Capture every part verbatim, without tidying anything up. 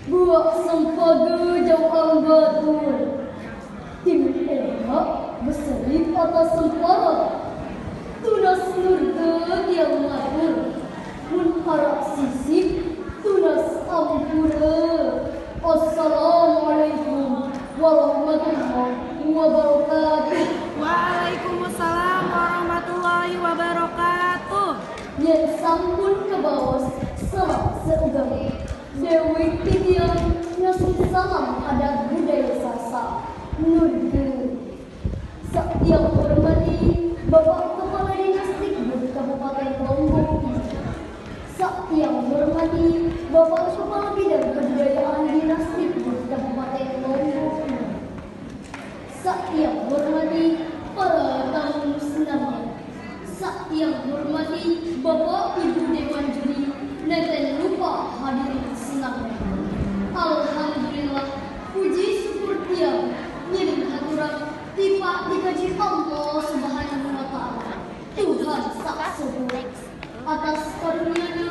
Buak sempage jauh ang batur. Tim orak beserip atas sempara. Tunas nurga tiang matur. Mun arak sisip, tunas ampura. Assalamualaikum warahmatullahi wabarakatuh. Waalaikumsalam warahmatullahi wabarakatuh. Yén sampun kabaos salak saugama. Déwék titiang nyusun salam adat budaya Sasak, nurga. Sak tiang hormati Bapak Kepala Dinas Dikbud Kabupaten Lombok Timur. Sak tiang hormati Bapak Kepala Bidang Kebudayaan Dinas Dikbud Kabupaten Lombok Timur. Sak tiang hormati para tamu senamian. Sak tiang hormati Bapak Ibu Dewan Juri, nénten lupa hadirin senamian. Alhamdulillah, puji syukur tiang ngiring haturan tipak dikaji Allah Subhanahu wa Ta'ala, Tuhan sak suci. Atas karunia-Nya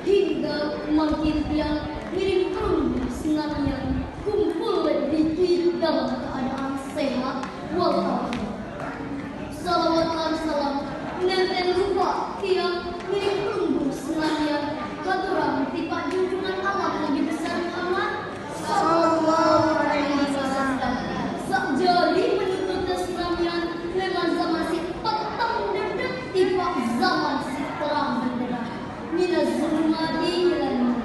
hingga mangkin tiang ngiring pelungguh senamian kumpul riki dalam keadaan sehat walafiat. Salawat lan salam nénten lupa tiang ngiring pelungguh senamian haturan tipak junjungan alam Nabi Besar Muhammad Sallallahu alaihi wasallam. Sak jari penuntut senamian leman zaman sik peteng dedek tipak zaman sik terang benderang. Minaz zulumati ilan nur.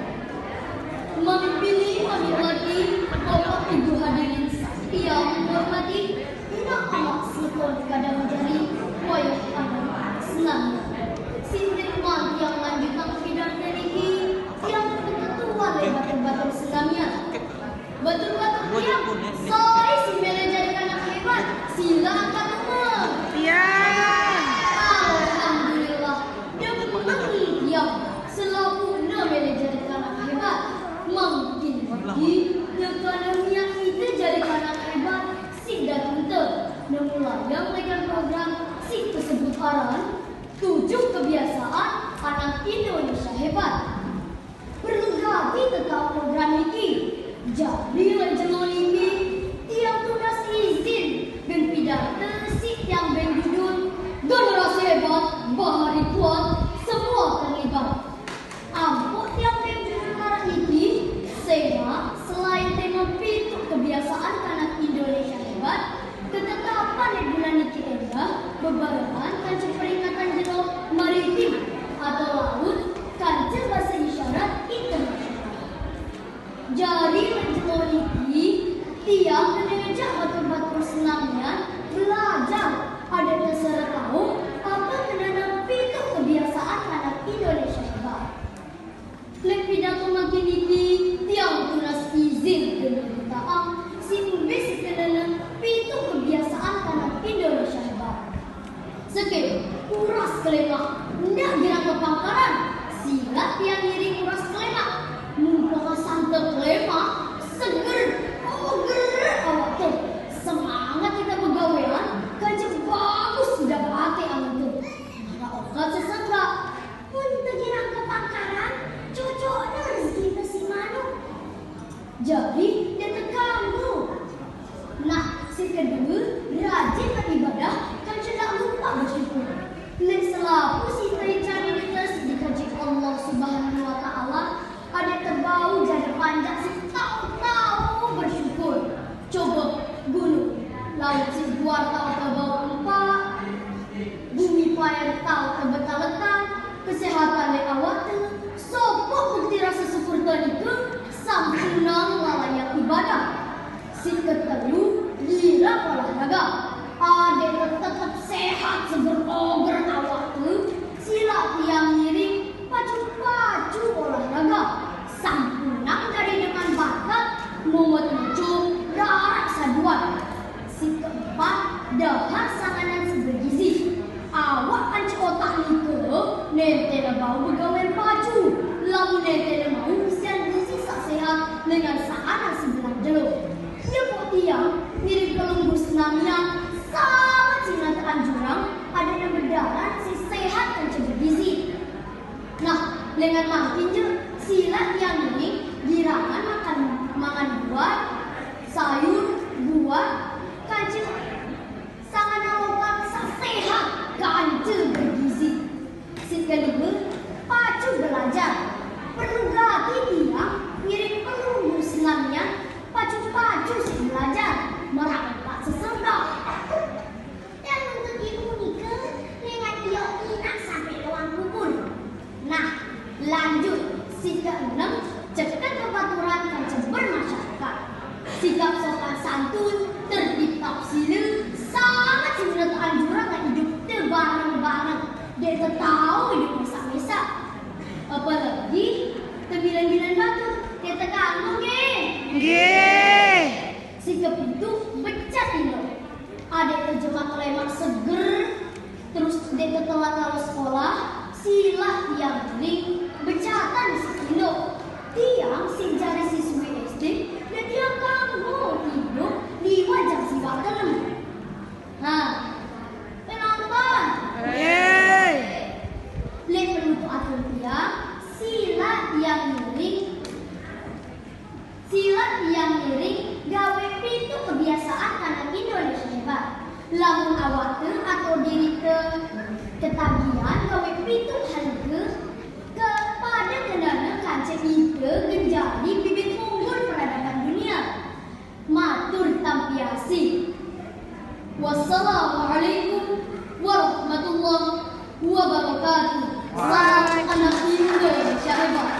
Mamimpin, mamimpin, Bapak Ibu hadirin sak tiang hormati, Ina anak semeton kadang jari wayah anak senamian. Sing rit man tiang lanjutang pidarta niki, tiang ketetuan lé batur-batur senamian. Batur-batur tiang, soai sing mélé jari kanak hébat, sila angkat tangan. Tiang. Alhamdulillah, demen tiang selapuqna mélé jari kanak hébat. Mangkin niki, nyangkana miaq ite jari kanak hébat, sida tunte nemulayang legan program sing tersebut aran Tujuh Kebiasaan Anak Indonesia Hebat. Perlu gati tetauq program niki. Jari leq jelo niki, tiang tunas izin gen pidarta sing tiang beng judul Generasi Hebat, Bahari Kuat, Semua Terlibat. Ampoq tiang beng judul maraq niki, sengaq selain tema pituq kebiasaan kanak Indonesia hebat, ketetapan leq bulan niki endah bebarengan kance peringatan jelo maritim atau laut kance base isyarat internasional. Jari leq jelo niki, tiang kene ngejaq batur-batur senamian belajar adeqte seretaoq ape kenane pituq kebiasaan kanak Indonesia hebat. Leq pidato mangkin niki, tiang tunas izin gen nyeritaang siq mbe siq kenane pituq kebiasaan kanak Indonesia hebat. Sekeq, uras kelemaq, ndaq girang kepangkaran. Silaq tiang ngiring uras kelemaq. Mun pengasante kelemaq, seger, oger awakte. Semangat ite begawean, kance bagus idup ate angen te. Maraq okat sesenggak. Mun tegirang kepangkaran, cocokne rezekite siq manuk. Jari, ndeq tekambu. Nah, siq kedue, rajin beribadah, kance ndaq lupaq besyukur. Leq selapuq saq teicanin ite siq dikaji Allah Subhanahu wa Ta'ala, adeqte bau jari panjak siq taoq-taoq besyukur. Coba, gunung, laut siq guar taoqte bau empaq, gumi paer taoqte betaletan, kesehatan leq awakte, sopoq bukti rase syukurte nike, sampunang lalayang ibadah. Siq ketelu, girang olahraga. Adeqte tetep sehat seger oger awakte, silaq tiang ngiring pacu-pacu olahraga. Sampunang jari dengan bakat, momot meco, rarak saduan. Siq keempat, dahar sanganan saq begizi. Awak kance otak nike nentene bau begawean pacu. Lamun nentene mauq isian gizi saq sehat dengan sanganan saq belang jelo. Ie pok tiang ngiring pelungguh senamian saq nate anjurang adeqne bedaran siq sehat kance begizi. Nah, lengan mangkin jaq, silaq tiang ngiring girangan makan Sikap sopan santun, tertib tata sila, sangat sing menentukan jurang ngan idup tebareng-bareng. Dek tetau idup mesak-mesak. Apalagi temilen-milen batur, dek tekanggo, nggih. Nggih. Sikep itu becat, Indo. Adek terjemah klemak seger, terus dek telat lawas sekolah, silih tiang ngiring, becatan si Indo. Tiang sing jari siswi S D, dek tiang kanggo Indo liwat jam siwak kelem. Nah, penonton. Yeay. Lek penutup atur tiang, silih tiang ngiring. Silih tiang ngiring gawe pitu kebiasaan anak Indonesia hebat. Lamun awakte atau dirite ketagihan gawe pitu hal ke kepada kendana kance ite genjari bibit unggul peradaban dunia. Matur tampiasi. Wassalamualaikum warahmatullahi wabarakatuh. Salam anak Indonesia hebat.